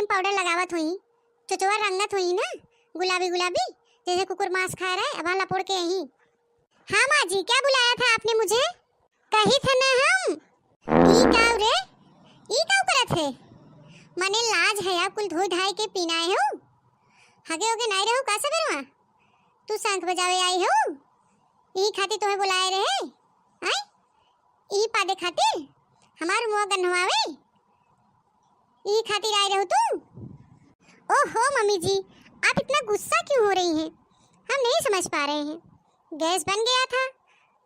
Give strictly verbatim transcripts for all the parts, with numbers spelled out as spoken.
पाउडर लगावत होई, चोचवा रंगत होई ना, गुलाबी गुलाबी, जैसे कुकुर मांस खाए रहे, अब लपोड़ के यही। हाँ माँ जी, क्या बुलाया था आपने मुझे? कही थे ना हम। ई काऊ रे, ई काऊ करत है? मने लाज है, आप कुल धोई धाई के पीनाए हो, हगे होगे नाई रहो का सबेरवा? तू शंख बजावे आई हो, ई खातिर तुम्हें बुलाए रहे, आय? ई पादे खातिर हमार मुआ गन्हवावे, ई खातिर आए रहो तू? ओहो मम्मी जी, आप इतना गुस्सा क्यों हो रही हैं? हम नहीं समझ पा रहे हैं। गैस बन गया था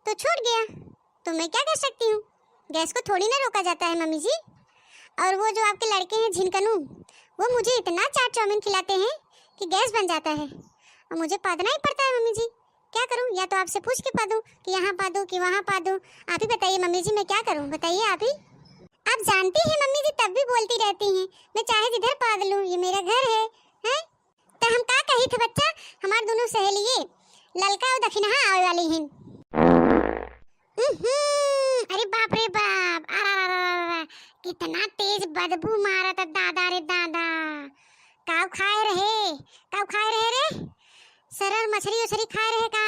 तो छूट गया, तो मैं क्या कर सकती हूँ? गैस को थोड़ी ना रोका जाता है मम्मी जी। और वो जो आपके लड़के हैं झिनकनू, वो मुझे इतना चाट चाउमीन खिलाते हैं कि गैस बन जाता है और मुझे पादना ही पड़ता है मम्मी जी। क्या करूँ, या तो आपसे पूछ के पादूँ कि यहाँ पादूँ कि वहाँ पादूँ? आप ही बताइए मम्मी जी, मैं क्या करूँ, बताइए आप ही। आप जानती हैं मम्मी जी तब भी बोलती रहती हैं, मैं चाहे जिधर पाद लूँ, ये मेरा घर है, हैं? तो हम का कही थे बच्चा, हमार दोनों सहेलिये ललका और दखिनहा आवे वाली हैं। उहुं, अरे बाप रे बाप, अरे, कितना तेज बदबू मारत दादा रे दादा। काऊ खाए रहे, काऊ खाए रहे रे? सरर मछरी उछरी खाए रहे का?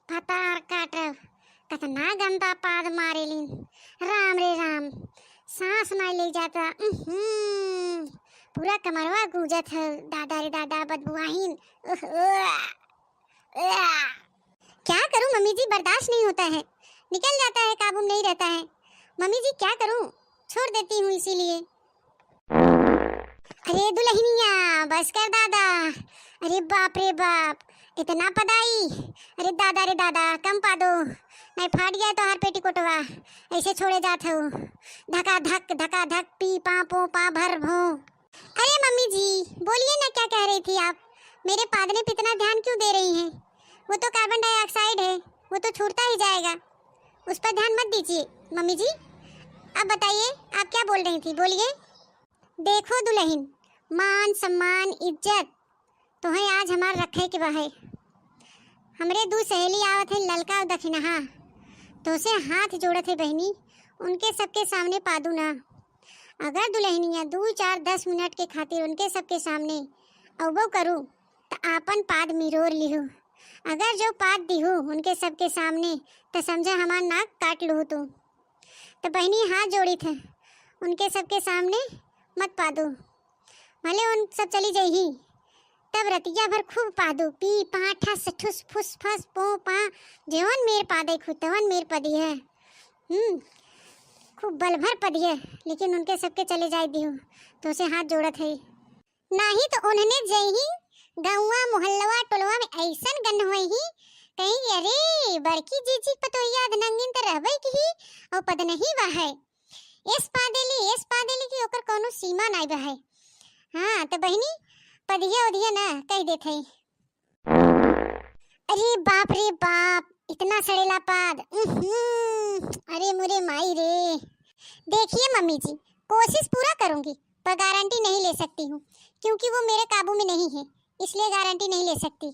भतार काट, कितना गंदा पाद मारेलिन। राम रे राम, सांस नाई ले जाता। उहुं, पूरा कमरवा गूंजत है, दादा रे दादा, बदबू आइन। उह, उह, उह। क्या करूं मम्मी जी, बर्दाश्त नहीं होता है, निकल जाता है, काबू में नहीं रहता है। मम्मी जी क्या करूं, छोड़ देती हूँ इसीलिए। अरे दुल्हनिया, बस कर दादा। अरे बाप रे बाप, इतना पदाई। अरे दादा रे दादा, कम पादो, नहीं फाट गया तोहार पेटीकोटवा। ऐसे छोड़े जात हो, धका धक, धका धक, पी पा पो पा भर भो। अरे मम्मी जी, बोलिए ना, क्या कह रही थी आप? मेरे पादने पे इतना ध्यान क्यों दे रही हैं? वो तो कार्बन डाइऑक्साइड है, वो तो छूटता ही जाएगा, उस पर ध्यान मत दीजिए। मम्मी जी, अब बताइए, आप क्या बोल रही थी, बोलिए। देखो दुल्हन, मान सम्मान इज्जत तोहे आज हमार रखे के बा है। हमरे दू सहेली आवत है, ललका और दखिनहा, तोसे हाथ जोड़त है बहिनी, उनके सबके सामने पादू ना। अगर दुल्हनिया दू चार दस मिनट के खातिर उनके सबके सामने अउबो करू, त आपन पाद मिरोर लिहू। अगर जो पाद दिहू उनके सबके सामने, त समझा हमार नाक काट लूहू तू। त बहिनी हाथ जोड़ी थे, उनके सबके सामने मत पादू। भले उन सब चली जइही, तब रतिया भर खूब पादू, पी पा ठस ठुस फुस फस पो पा, जेवन मेर पादे खु तवन मेर पदी है। हम्म, खूब बल भर पदिहे, लेकिन उनके सबके चले जाए दिहू, तोसे हाथ जोड़त है। नाही तो उन्हने जइही गौवा मोहल्लवा टोलवा में ऐसन गन्हवइही, कहीं कि अरे बड़की जीजी पतोहिया अधनंगिन त रहबे की ही और पद नहीं बा है। एस पादेली, एस पादेली कि ओकर कौनो सीमा नाई बा है। हाँ, त बहिनी पदिया उदिया ना कह देत है। अरे बाप रे बाप, इतना सड़ेला पाद। उहुं, अरे मुरे माई रे। देखिए मम्मी जी, कोशिश पूरा करूंगी, पर गारंटी नहीं ले सकती हूँ, क्योंकि वो मेरे काबू में नहीं है, इसलिए गारंटी नहीं ले सकती।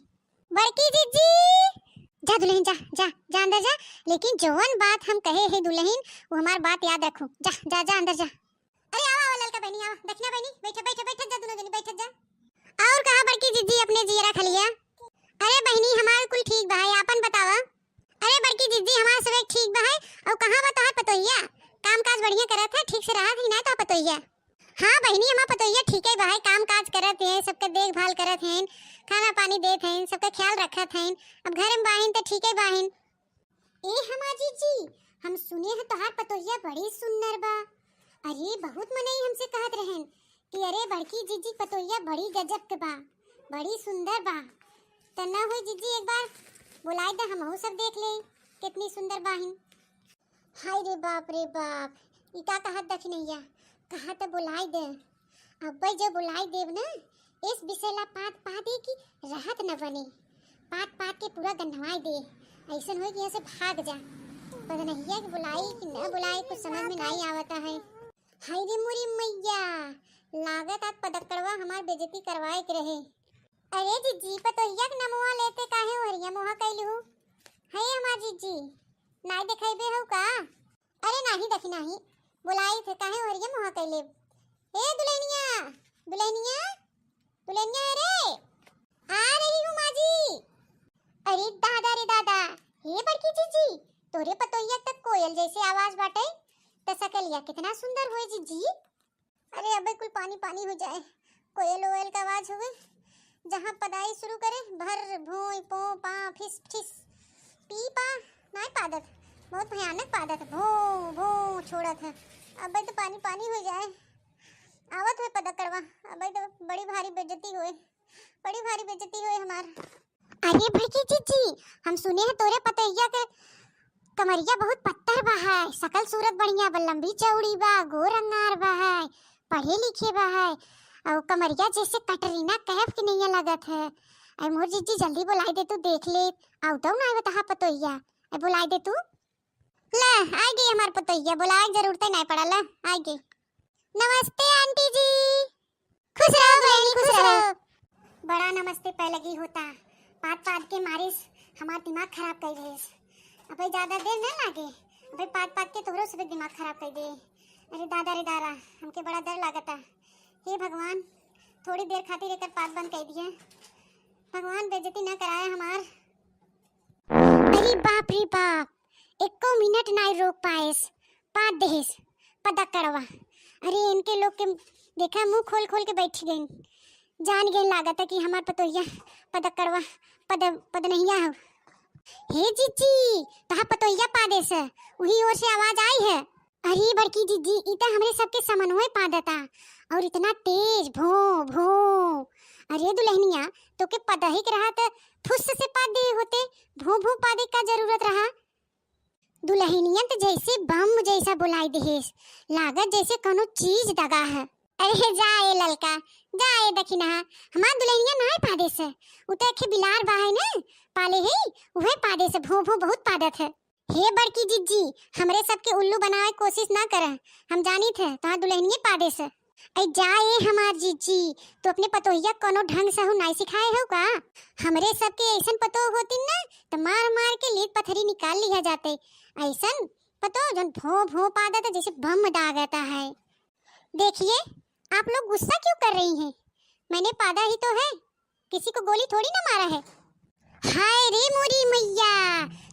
बड़की जीजी, जा दुल्हन, जा, जा, जा अंदर जा। लेकिन जवन बात हम कहे है दुल्हन, वो हमार बात याद रखो। जा, जा, जा अंदर जा। अरे आवा, आवा ललका बहिनी, आवा। दखिना बहिनी, बैठे, बैठे, बैठे जा, दुनो जनी बैठे जा। और कहा बड़की जीजी अपने जियरा खलिया? अरे बहिनी, हमार कुल ठीक बा है, आपन बतावा। अरे बड़की जीजी, हमार सब एक ठीक बा है। और कहाँ बा तोहार पतोहिया? काम काज बढ़िया करत है, ठीक से रहत है ना तो पतोहिया? हाँ बहिनी, हमार पतोहिया ठीक है बा है, काम काज करत है, सबके देखभाल करत हैं, खाना पानी देत हैं, सबका ख्याल रखत हैं। अब घर में बाहिन तो ठीक है बाहिन। ए हमार जीजी, हम सुने हैं तोहार पतोहिया बड़ी सुंदर बा। अरे बहुत मनई हमसे कहत रहन कि अरे बड़की जीजी पतोहिया बड़ी गजब के बा, बड़ी सुंदर बा। त ना होई जीजी, एक बार बुलाई द, हमहू सब देख ले कितनी सुंदर बाहिन। हाय रे बाप रे बाप, ई का कहत दखिनैया, कहा त बुलाई दे। अब्बे जब बुलाई देब ना, इस बिसेला पाद पादे की रहत न बने। पाद पाद के पूरा गन्हवाई दे। ऐसन होई कि यहाँ से भाग जा। पदनहिया के बुलाई कि न बुलाई, कुछ समझ में नाई आवता है। हाय रे मोरी मैया, लागत आज पदकड़वा हमार बेइज्जती करवाए के रहे। अरे जीजी, पतोहिया के नमवा लेते काहे ओहरिया मुहा कैलू? हे हमार जीजी, नाई देखैबे हो का? अरे नाही देखी नाही, बुलाई थे काहे ओहरिया मुहा कैले? ए दुल्हनिया, दुल्हनिया। दुल्हनिया है रे, आ रही हूँ माँ जी। अरे दादा रे दादा, हे बड़की जीजी, तोरे पतोहिया तक कोयल जैसे आवाज बाटे, त सकलिया कितना सुंदर होए जीजी। अरे अबे कुल पानी पानी हो जाए, कोयल ओयल का आवाज हुए, जहाँ पदाई शुरू करे, भर भोई पो पा फिस फिस पी पा, नाय पादत, बहुत भयानक पादत, भो भो छोड़त है। अबे तो पानी पानी हो जाए, आवत है पदकड़वा, अबे तो बड़ी भारी बेइज्जती होए, बड़ी भारी बेइज्जती होए हमार। अरे बड़की जीजी, हम सुने हैं तोरे पतोहिया के कमरिया बहुत पत्थर बा है, सकल सूरत बढ़िया बा, लंबी चौड़ी बा, गोर अंगार बा है, पढ़े लिखे बा है, और कमरिया जैसे कटरीना कैफ के नैया लगत है। अरे मोर जीजी, जल्दी बुलाई दे तू, देख ले, आउ तो ना आवे तहार पतोहिया। अरे बुलाई दे तू। ले, आ गई हमार पतोहिया, बुलाए के जरूरत ही नहीं पड़ा, ले, आ गई। नमस्ते आंटी जी। खुश रहो बहनी, खुश रहो। बड़ा नमस्ते पै लगी होता, पाद पाद के मारिस हमार दिमाग खराब कर देस। अबे ज्यादा देर न लागे, अबे पाद पाद के तोहरो सब दिमाग खराब कर दे। अरे दादा रे दादा, हमके बड़ा डर लागता। हे भगवान, थोड़ी देर खातिर एकर पाद बंद कर दिया। भगवान बेइज्जती न कराए हमार। अरे बाप रे बाप, एको मिनट नाई रोक पाएस, पाद देहेस पदकड़वा। अरे इनके लोग के देखा, मुंह खोल खोल के बैठ गइन। जान गइन लागत है कि हमार पतोहिया पदकड़वा पद पदनहिया हो। हे जीजी, तहार पतोहिया पादेस, उही ओर से आवाज आई है। अरे बड़की जीजी, ई त हमरे सबके समनवे पादता, और इतना तेज भों भों। अरे दुल्हनिया, तोके पदही के रहा त फुस से पाद दे होते, भों भों पादे का जरूरत रहा? दुल्हनिया त जैसे बम जैसा बुलाई देहेस, लागत जैसे कोनो चीज दगा है। अरे जा ए ललका, जा ए दखिनहा, हमार दुल्हनिया नाय पादेस, उ त एक बिलार बा है न, पाले है, उहे पादेस, भों भों बहुत पादत है। हे बड़की जिज्जी, हमरे सबके उल्लू बनावे के कोशिश ना करे, हम जानित है तोहार दुल्हनिये पादेस। ऐ जा ए हमार जिज्जी, तू अपने पतोहिया कोनो ढंग से हु नाई सिखाए हो का? हमरे सबके ऐसन पतोह होतिन ना, त मार मार के लीद पथरी निकाल लिया जाते। ऐसन पतोह जौन भों भों पादत है, जैसे बम दागता है। देखिए, आप लोग गुस्सा क्यों कर रही हैं? मैंने पादा ही तो है, किसी को गोली थोड़ी ना मारा है। हाय रे मोरी मैया,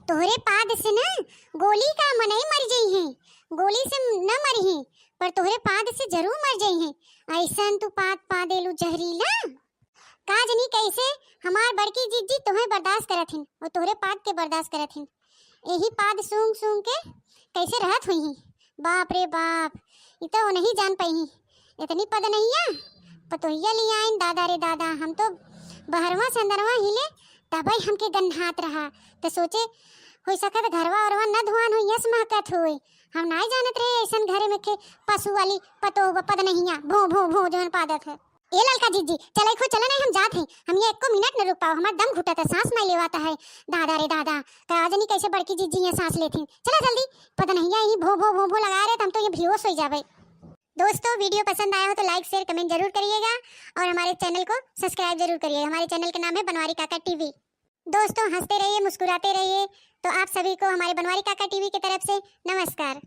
तोहरे पाद से ना गोली का मनई मर जइहें, गोली से न मरिहें, पर तोहरे पाद से जरूर मर जइहें। ऐसन तू पाद पादेलू जहरीला। का जनी कैसे हमार बड़की जिज्जी तोहे बर्दाश्त करत हिन और तोहरे पाद के बर्दाश्त करत हिन। यही पाद सूंघ सूंघ के कैसे रहत हुई ही। बाप रे बाप, इ तो नहीं जान पाई ही। इतनी पदनहिया पतोहिया ले आइन, दादा रे दादा, हम तो बहरवा से अंदरवा हिले तबे हमके गन्हात रहा। तो सोचे, हो सकत घरवा औरवा न धुआन हुई, यस महकत हुई। हम नाई जानत रहे ऐसन घरे में के पशु वाली पतोह बा, पदनहिया, भों भों भों जौन पादत है। ए ललका जिज्जी, चलै खो, चला नहीं, हम जात हैं। हम ये एको मिनट न रुक पाओ, हमार दम घुटत है, सांस नहीं लेवाता है। दादा रे दादा, का जनी कैसे बड़की जिज्जी ये सांस लेती। चला जल्दी, पदनहिया यही भों भों भों भों लगा रहे, तो हम तो ये बेहोश हो जावे। दोस्तों, वीडियो पसंद आया हो तो like, share, comment जरूर करिएगा और हमारे चैनल को subscribe जरूर करिएगा। हमारे चैनल का नाम है बनवारी काका टीवी। दोस्तों, हंसते रहिए, मुस्कुराते रहिए। तो आप सभी को हमारे बनवारी काका टीवी की तरफ से नमस्कार।